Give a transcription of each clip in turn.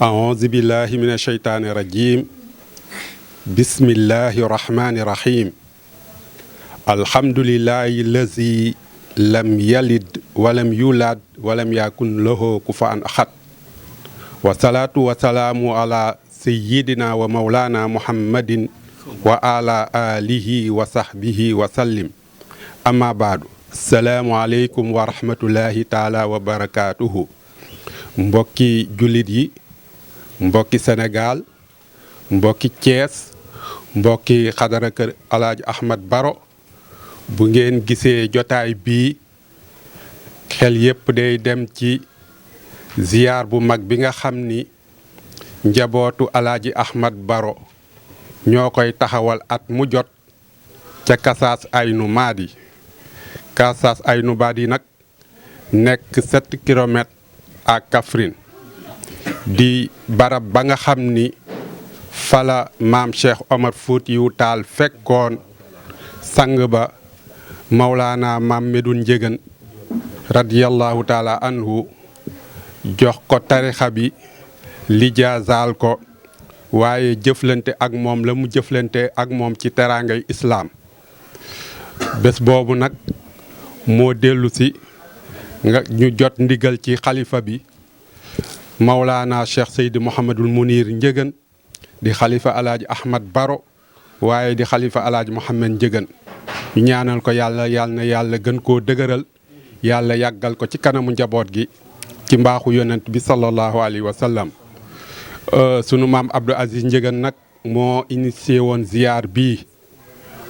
أعوذ بالله من الشيطان الرجيم بسم الله الرحمن الرحيم الحمد لله الذي لم يلد ولم يولد ولم يكن له كفوا أحد والصلاة والسلام على سيدنا ومولانا محمد وعلى آله وصحبه وسلم أما بعد السلام عليكم ورحمة الله تعالى وبركاته mbokki jullit yi mbokki Sénégal mbokki Thiès mbokki xadara kër Alaaji Ahmad Baro bu ngeen gisee jotaay bii xel yépp day dem ci ziyaar bu mag bi nga xam ni njabootu Alaaji Ahmad Baro ñoo koy taxawal at mu jot ca Kasaas Aynu Maadi Kasaas Aynu Maadi nag nekk 7 kilomètres à Kaffrine di barab ba nga xam ni fala maam Cheikh Omar Foutiyou Tall fekkoon sang ba Mawlaana maam Medoune Ndiéguène radiyallahu taala anhu jox ko tarixa bi lijaazaal ko waaye jëflante ak moom la mu jëflante ak moom ci teraangay islaam bés boobu nag moo dellu si nga ñu jot ndigal ci xalifa bi Mawlaana Cheikh Seydi Mouhamadul Mounir Ndiéguène di xalifa Alaaji Ahmad Baro waaye di xalifa Alaaji Mouhamed Ndiéguène ñu ñaanal ko yàlla na yàlla gën koo dëgëral yàlla yàggal ko ci kanamu njaboot gi ci mbaaxu yonent bi sallallahu alayhi wa sallam sunu maam Abdou Aziz Ndiéguène nag moo initié woon ziyaar bii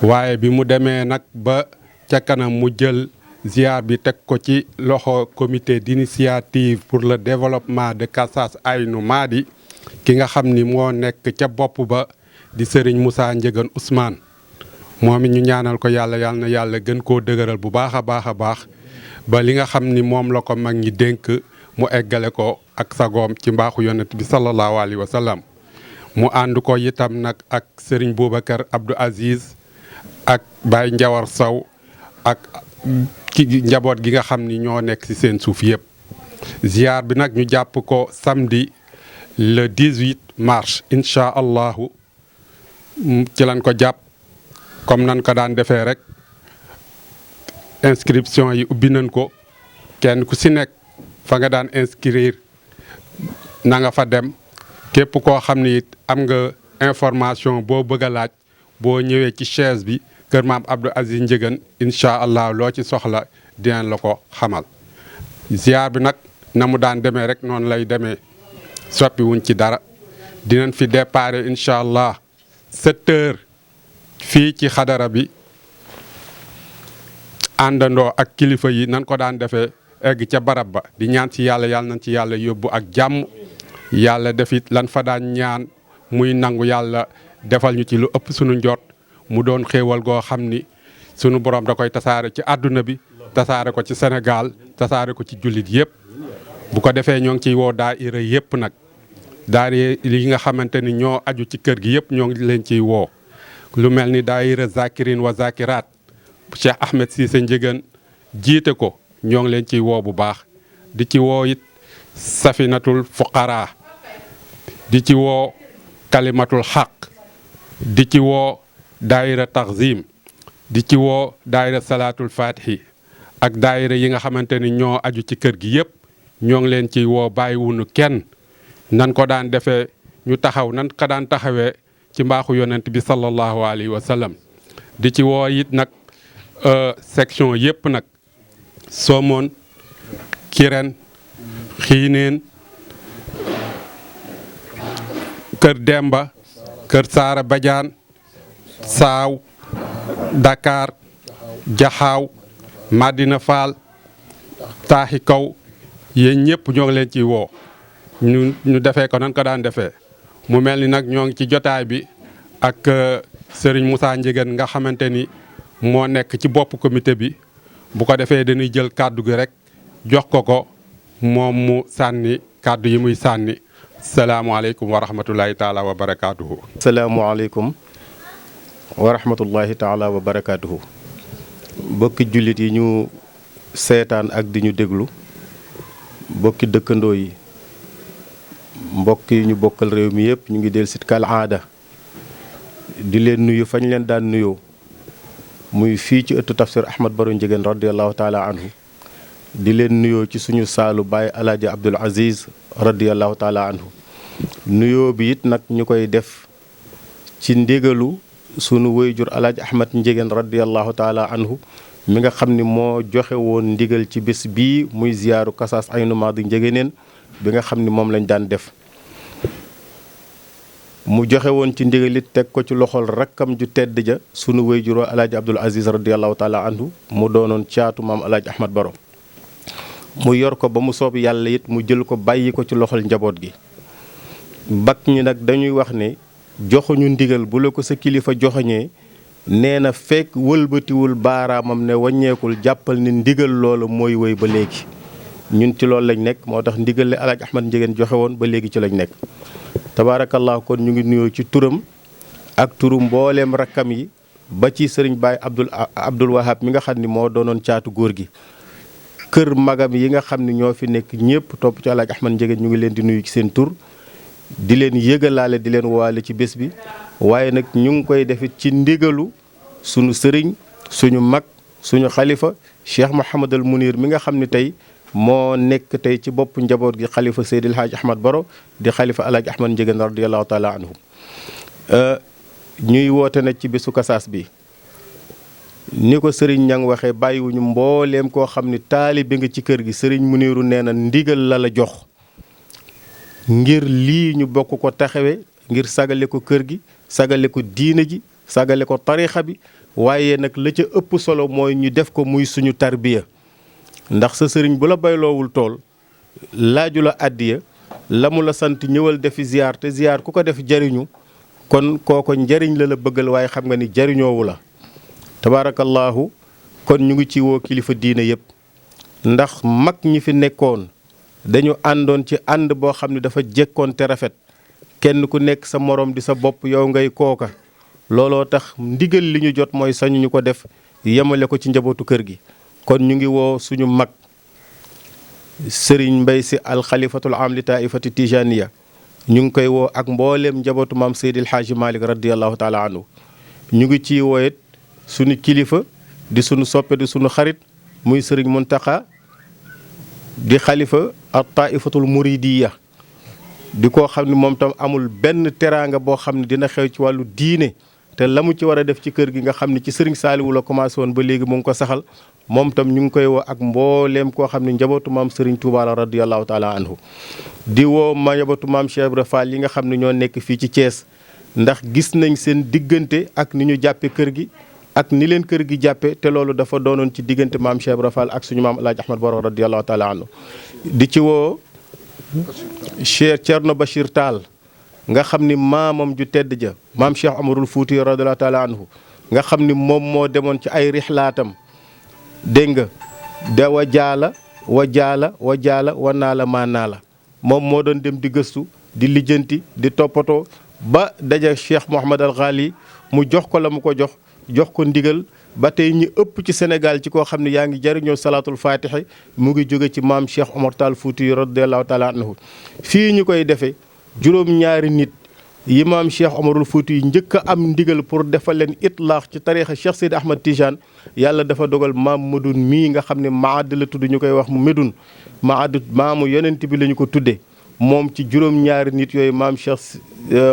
waaye bi mu demee nag ba ca kanam mu jël ziyaar bi teg ko ci loxo comité d'initiative pour le développement de Kasaas Aynu Maadi ki nga xam ni moo nekk ca bopp ba di Serigne Moussa Ndiéguène Ousmane moom it ñu ñaanal ko yàlla na yàlla gën koo dëgëral bu baax a baax a baax ba li nga xam ni moom la ko mag ñi dénk mu eggale ko ak sagoom ci mbaaxu yonent bi sallallahu alayhi wa sallam mu ànd ko itam nag ak Serigne Boubacar Abdou Aziz ak Baye Njawar Sow ak ki njaboot gi nga xam ni ñoo nekk ci seen suuf yëpp ziar bi nag ñu jàpp ko samedi le 18 mars incha allahu ci lañ ko jàpp comme nan ko daan defee rek inscription yi ubbi nañ ko kenn ku ci nekk fa nga daan inscrire na nga fa dem képp koo xam ni it am nga information boo bëgg a laaj boo ñëwee ci chaise bi kër maam Abdou Aziz Ndiéguène incha allah loo ci soxla dinañ la ko xamal ziar bi nag na mu daan demee rek noonu lay demee soppi wuñ ci dara dinañ fi déparé incha allah 7 heures fii ci xadara bi àndandoo ak kilifa yi nan ko daan defee egg ca barab ba di ñaan ci yàlla nañ ci yàlla yóbbu ak jàmm yàlla defit lan fa daan ñaan muy nangu yàlla defal ñu ci lu ëpp sunu njot mu doon xéewal goo xam ni sunu borom da koy tasaare ci àdduna bi tasaare ko ci Sénégal tasaare ko ci jullit yëpp bu ko defee ñoo ngi ciy woo daayira yëpp nag daayira yi nga xamante ni ñoo aju ci kër gi yëpp ñoo ngi leen ciy woo lu mel ni daayira Zakirin wa Zakiraat Cheikh Ahmed Cissé Ndiéguène jiite ko ñoo ngi leen ciy woo bu baax di ci woo it Safinatul Fuqara di ci woo Kalimatul Xaq di ci woo daayira Taxzim di ci woo daayira Salaatul Fatihi ak daayira yi nga xamante ni ñoo aju ci kër gi yëpp ñoo ngi leen ciy woo bàyyiwunu kenn nan ko daan defee ñu taxaw nan ko daan taxawee ci mbaaxu yonent bi sallallahu alayhi wa sallam di ci woo it nag section yëpp nag Somone Kirène Xiineen Kër Demba Kër Saara Badiane Saaw Dakar Jaxaaw Madina Fall Taaxi Kaw yéen ñëpp ñoo ngi leen ciy woo ñu defee ko nan ko daan defee mu mel ni nag ñoo ngi ci jotaay bi ak Serigne Moussa Ndiéguène nga xamante ni moo nekk ci bopp comité bi bu ko defee dañuy jël kàddu gi rek jox ko moom mu sànni kàddu yi muy sànni salaamualeykum wa rahmatullahi taala wa barakaatuhu. salaamualeykum wa rahmatullahi taala wa barakaatuhu. bokki jullit yi ñu seetaan ak di ñu déglu mbokki dëkkandoo yi mbokk yi ñu bokkal réew mi yëpp ñu ngi del sit kal aada di leen nuyu fañ leen daan nuyoo muy fii ci ëttu tafsir Ahmad Baro Ndiéguène radiallahu taala anhu di leen nuyoo ci suñu saalu baay alaaji Abdul Aziz radiallahu taala anhu nuyoo bi it nag ñu koy def ci ndigalu sunu wayjur alaaji Ahmad Ndiéguène radiallahu taala anhu mi nga xam ni moo joxe woon ndigal ci bés bii muy ziyaaru kasaas aynu maadi Ndiéguéneen bi nga xam ni moom lañ daan def mu joxe woon ci ndigal it teg ko ci loxol rakkam ju tedd ja sunu wayjur alaaji Abdul Aziz radiallahu taala anhu mu doonoon caatu maam alaaji Ahmad Baro mu yor ko ba mu soob yàlla it mu jël ko bàyyi ko ci loxol njaboot gi bak ñi nag dañuy wax ne joxuñu ndigal bu la ko sa kilifa joxoñee nee na fekk wëlbatiwul baaraamam ne wàññeekul jàppal ni ndigal loola mooy wéy ba léegi ñun ci loolu lañ nekk moo tax ndigal li alaaj Ahmad Ndiéguène joxe woon ba léegi ci lañ nekk tabaarakallah kon ñu ngi nuyoo ci turam ak turu mbooleem rakkam yi ba ci sëriñ Baay Abdul Wahab mi nga xam ni moo doonoon caatu góor gi kër magam yi nga xam ni ñoo fi nekk ñëpp topp ci alaaj Ahmad Ndiéguène ñu ngi leen di nuyu ci seen tur di leen yëgalaale di leen waale ci bés bi waaye nag ñu ngi koy defit ci ndigalu suñu sëriñ suñu mag suñu xalifa Cheikh Mouhamadul Mounir mi nga xam ni tey moo nekk tey ci bopp njaboot gi xalifa Seydil Hadj Ahmad Baro di xalifa Alaaji Ahmad Ndiéguène radiallahu taala anhu ñuy woote nag ci bésu kasaas bi ni ko sëriñ ñang waxee bàyyiwuñu mbooleem koo xam ni taalibe nga ci kër gi sëriñ Mouniru nee na ndigal la la jox ngir lii ñu bokk ko taxawe ngir sagale ko kër gi sagale ko diine ji sagale ko tarixa bi waaye nag la ca ëpp solo mooy ñu def ko muy suñu tarbiya ndax sa sëriñ bu la bayloowul tool laaju la àddiya la mu la sant ñëwal defi ziyaar te ziyaar ku ko def jariñu kon kooko njariñ la la bëggal waaye xam nga ni jariñoowu la tabaarakallaahu kon ñu ngi ci woo kilifa diine yëpp ndax mag ñi fi nekkoon dañu àndoon ci ànd boo xam ne dafa jekkoon te rafet kenn ku nekk sa moroom di sa bopp yow ngay kooka looloo tax ndigal li ñu jot mooy sañu ñu ko def yemale ko ci njabootu kër gi kon ñu ngi woo suñu mag sëriñ Mbay Si alxalifatul am li taifati tijaniya ñu ngi koy woo ak mbooleem njabootu maam Seydil Haaji Malick radiallahu taala anhu ñu ngi ciy woo it suñu kilifa di suñu soppe di suñu xarit muy sëriñ Muntaxa di xalifa at taifatul muridiya di ko xam ne moom tam amul benn teraanga boo xam ne dina xew ci wàllu diine te la mu ci war a def ci kër gi nga xam ne ci sëriñ Saaliwu la commencé woon ba léegi mu ngi ko saxal moom tam ñu ngi koy woo ak mbooleem koo xam ne njabootu maam sëriñ Tuubaa la radiyallahu taala anhu di woo ma njabootu maam Cheikh Ibra Fall yi nga xam ne ñoo nekk fii ci Thiès ndax gis nañ seen diggante ak ni ñu jàppe kër gi ak ni leen kër gi jàppe te loolu dafa doonoon ci diggante maam Cheikh Ibra Fall ak suñu maam Alaaji Ahmad Baro radiyallahu taala anhu di ci woo Cheikh Thierno Bachir Tall nga xam ni maamam ju tedd ja maam Cheikh Amarul Fuuti radiyallahu taala anhu nga xam ni moom moo demoon ci ay rixlaatam dégg nga da wa jaala wa naa la maa naa la moom moo doon dem di gëstu di lijjanti di toppatoo ba daja Cheikh Mouhamad al Ghali mu jox ko la mu ko jox ko ndigal ba tey ñi ëpp ci Sénégal ci koo xam ne yaa ngi jariñoo salaatul faatihi mu ngi jóge ci maam Cheikh Omar Tall Fouti radiyallahu taala anhu fii ñu koy defee juróom-ñaari nit yi maam Cheikh Omarul Fouti yi njëkk a am ndigal pour defal leen itlaax ci tariixa Cheikh Seydi Ahmad Tijaan yàlla dafa dogal maam Medun mii nga xam ne maad la tudd ñu koy wax mu Medun maad maamu yonent bi la ñu ko tuddee moom ci juróom-ñaari nit yooyu maam Cheikh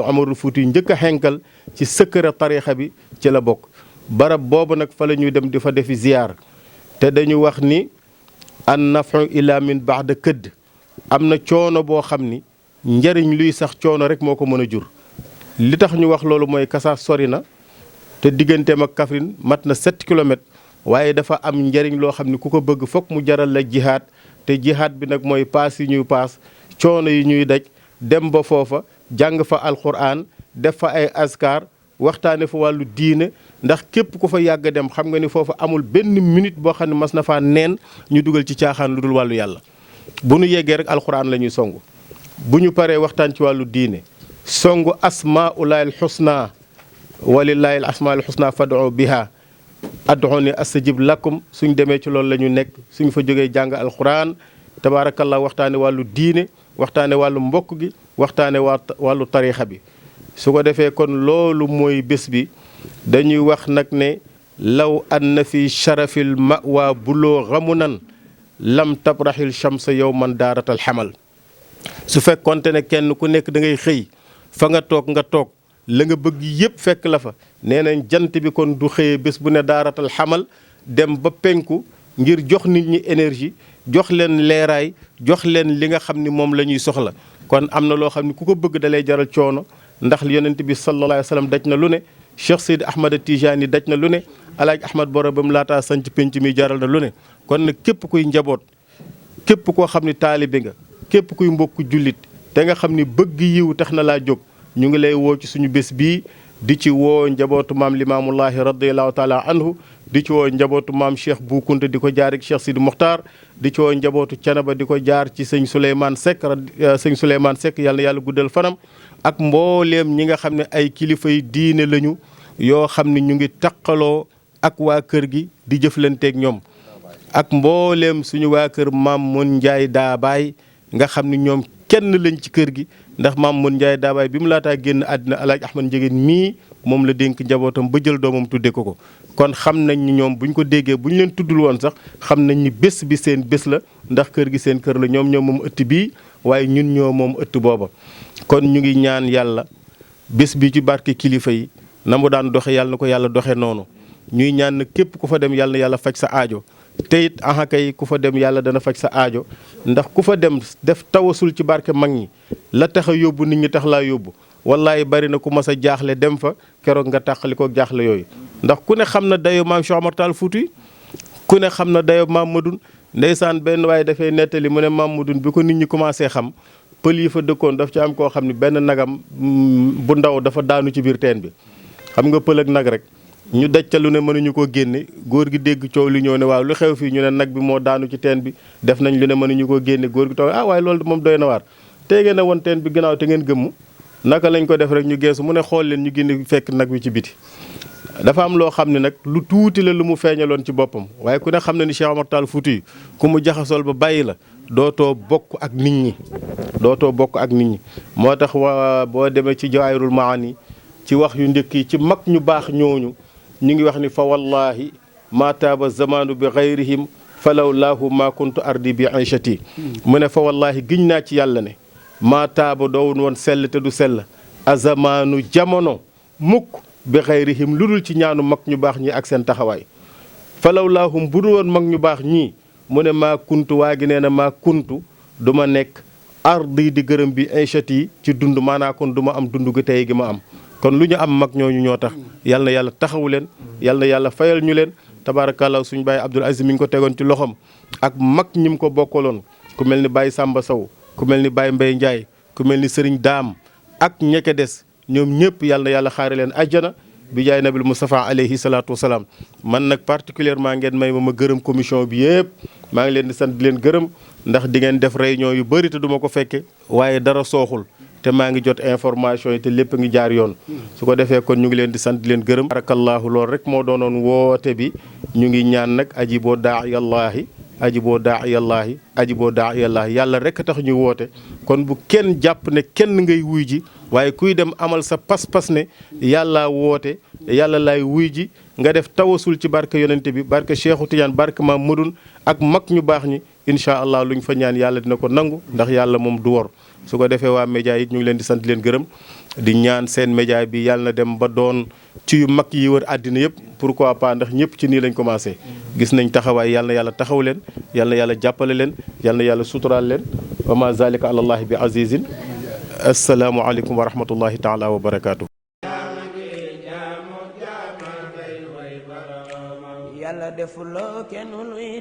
Omarul Fouti yi njëkk a xenkal ci sëkkëra tariixa bi ci la bokk barab boobu nag fa la ñuy dem di fa defi ziyaar te dañu wax ni an nafu ila min baada këdd am na coono boo xam ni njariñ luy sax coono rek moo ko mën a jur li tax ñu wax loolu mooy Kasaas sori na te digganteem ak Kaffrine mat na 7 kilomètres waaye dafa am njariñ loo xam ni ku ko bëgg fokk mu jaral la jihaad te jihaad bi nag mooy paas yi ñuy paas coono yi ñuy daj dem ba foofa jàng fa alquran def fa ay askar waxtaane fa wàllu diine ndax képp ku fa yàgg dem xam nga ni foofu amul benn minute boo xam ne mas na faa neen ñu dugal ci caaxaan lu dul wàllu yàlla bu nu yeggee rek alxuraan la ñuy songu bu ñu paree waxtaan ci wàllu diine songu asmaullahil husna walillahil asmaul husna fad'u biha ad'uni astajib lakum suñ demee ci loolu la ñu nekk suñ fa jógee jàng alxuraan tabaarakallah waxtaane wàllu diine waxtaane wàllu mbokk gi waxtaane wàllu tariixa bi. su ko defee kon loolu mooy bés bi dañuy wax nag ne law anna fi sharafil mawa buloo xamunan lam tabrahil shamsa yawman daaratal xamal. su fekkonte ne kenn ku nekk da ngay xëy fa nga toog la nga bëgg yëpp fekk la fa nee nañ jant bi kon du xëyee bés bu ne daaratal xamal dem ba penku ngir jox nit ñi énergie jox leen leeraay jox leen li nga xam ni moom la ñuy soxla. kon am na loo xam ni ku ko bëgg dalay jaral coono ndax yonent bi sallallahu alayhi wa sallam daj na lu ne Cheikh Seydi Ahmad Tijani daj na lu ne Alaaji Ahmad Boro ba mu laataa sanc penc mi jaral na lu ne. kon nag képp kuy njaboot képp koo xam ni taalibe nga képp kuy mbokku jullit te nga xam ni bëgg yiw tax na laa jóg ñu ngi lay woo ci suñu bés bii di ci woo njabootu maam Limaamullahi radiyallahu taala anhu di ci woo njabootu maam Cheikh Bou Kounta di ko jaar ak Cheikh Sidi Mokhtar di ci woo njabootu Canaba di ko jaar ci sëñ Souleymane Seck yàlla na yàlla guddal fanam ak mbooleem ñi nga xam ne ay kilifa yi diine lañu yoo xam ne ñu ngi taqaloo ak waa kër gi di jëflanteeg ñoom ak mbooleem suñu waa kër maam Mun Njaay Daabaay nga xam ne ñoom kenn lañ ci kër gi ndax maam Mun Njaay Daabaay bi mu laataa génn àddina Alaaji Ahmad Njegéen mii moom la dénk njabootam ba jël doomam tudde ko kon xam nañ ni ñoom buñ ko déggee buñ leen tuddul woon sax xam nañ ni bés bi seen bés la ndax kër gi seen kër la ñoom moom ëtt bii waaye ñun ñoo moom ëtt booba. kon ñu ngi ñaan yàlla bés bi ci barke kilifa yi na mu daan doxe yàlla na ko yàlla doxe noonu ñuy ñaan na képp ku fa dem yàlla na yàlla faj sa aajo te it kay ku fa dem yàlla dana faj sa aajo ndax ku fa dem def tawasul ci barke mag ñi la tax a yóbbu nit ñi tax laa yóbbu wallaay bari na ku mas a jaaxle dem fa keroog nga tàqali ko jaaxle yooyu. ndax ku ne xam na dayo maam Cheikh Omar Tall Fouti ku ne xam na dayo maam Madoun ndeysaan benn waaye dafay nettali mu ne maam Madoun bi ko nit ñi commencé xam pël yi fa dëkkoon daf ci am koo xam ne benn nagam bu ndaw dafa daanu ci biir teen bi. xam nga pël ak nag rek ñu daj ca lu ne mënuñu koo génne góor gi dégg coow li ñëw ne waaw lu xew fii ñu ne nag bi moo daanu ci teen bi def nañ lu ne mënuñu koo génne góor gi toog waaye loolu moom doy na waar tey ngeen a woon teen bi gannaaw te ngeen gëmmu naka lañ ko def rek ñu geesu mu ne xool leen ñu génne fekk nag wi ci biti. dafa am loo xam ne nag lu tuuti la lu mu feeñaloon ci boppam waaye ku ne xam ne ni Cheikh Omar Tall Fouti ku mu jaxasool ba bàyyi la dootoo bokk ak nit ñi moo tax boo demee ci Jawaahirul Maani ci wax yu njëkk yi ci mag ñu baax ñooñu ñu ngi wax ni fa wallahi ma taaba zamanu bi gayrihim falaw laahu ma kuntu ardi bi aishati mu ne fa wallahi giñ naa ci yàlla ne maa taaba doowun woon sell te du sell azamaanu jamono mukk bi gayrihim lu dul ci ñaanu mag ñu baax ñi ak seen taxawaay falaw laahum bu dul woon mag ñu baax ñii mu ne maa kuntu waa gi nee na maa kuntu du ma nekk ardi di gërëm bi aishati ci dund maanaa kon du ma am dund gi tey gi ma am kon lu ñu am mag ñooñu ñoo tax yal na yàlla taxawu leen yal na yàlla fayal ñu leen tabaarakallaa suñu baay Abdoul Aziz mi ngi ko tegoon ci loxoom ak mag ñi mu ko bokkaloon ku mel ni Baye Samba Sow ku mel ni Baye Mbaye Ndiaye ku mel ni Serigne Daam ak ñeke des ñoom ñëpp yal na yàlla xaare leen ajjana bi jaay nabil Moustapha alayhi salaatu wasalaam man nag particulièrement ngeen may ma gërëm commission bi yëpp maa ngi leen di sant di leen gërëm ndax di ngeen def réunion yu bëri te du ma ko fekke waaye dara sooxul te maa ngi jot information yi te lépp ngi jaar yoon su ko defee kon ñu ngi leen di sant di leen gërëm barakallahu loolu rek moo doonoon woote bi ñu ngi ñaan nag ajiboo daa'iyallaahi ajiboo daa'iyallaahi ajiboo daa'iyallaahi yàlla rek tax ñu woote kon bu kenn jàpp ne kenn ngay wuy ji waaye kuy dem amal sa pas-pas ne yàlla woote yàlla laay wuy ji nga def tawasul ci barke yonente bi barke Cheikhu Tidiane barke Maam Madoun ak mag ñu baax ñi incha allah luñ fa ñaan yàlla dina ko nangu ndax yàlla moom du wor su ko defee waa média yi ñu ngi leen di sant di leen gërëm di ñaan seen média bi yàlla na dem ba doon ci yu mag yi wër àddina yëpp pourquoi pas ndax ñëpp ci nii lañ commencé gis nañ taxawaay yàlla na yàlla taxaw leen yàlla na yàlla jàppale leen yàlla na yàlla suturaal leen wa ma zalika ala allahi bi azizin assalaamu aleykum wa rahmatullahi taala wa barakaatu. yàlla defuloo kenn luy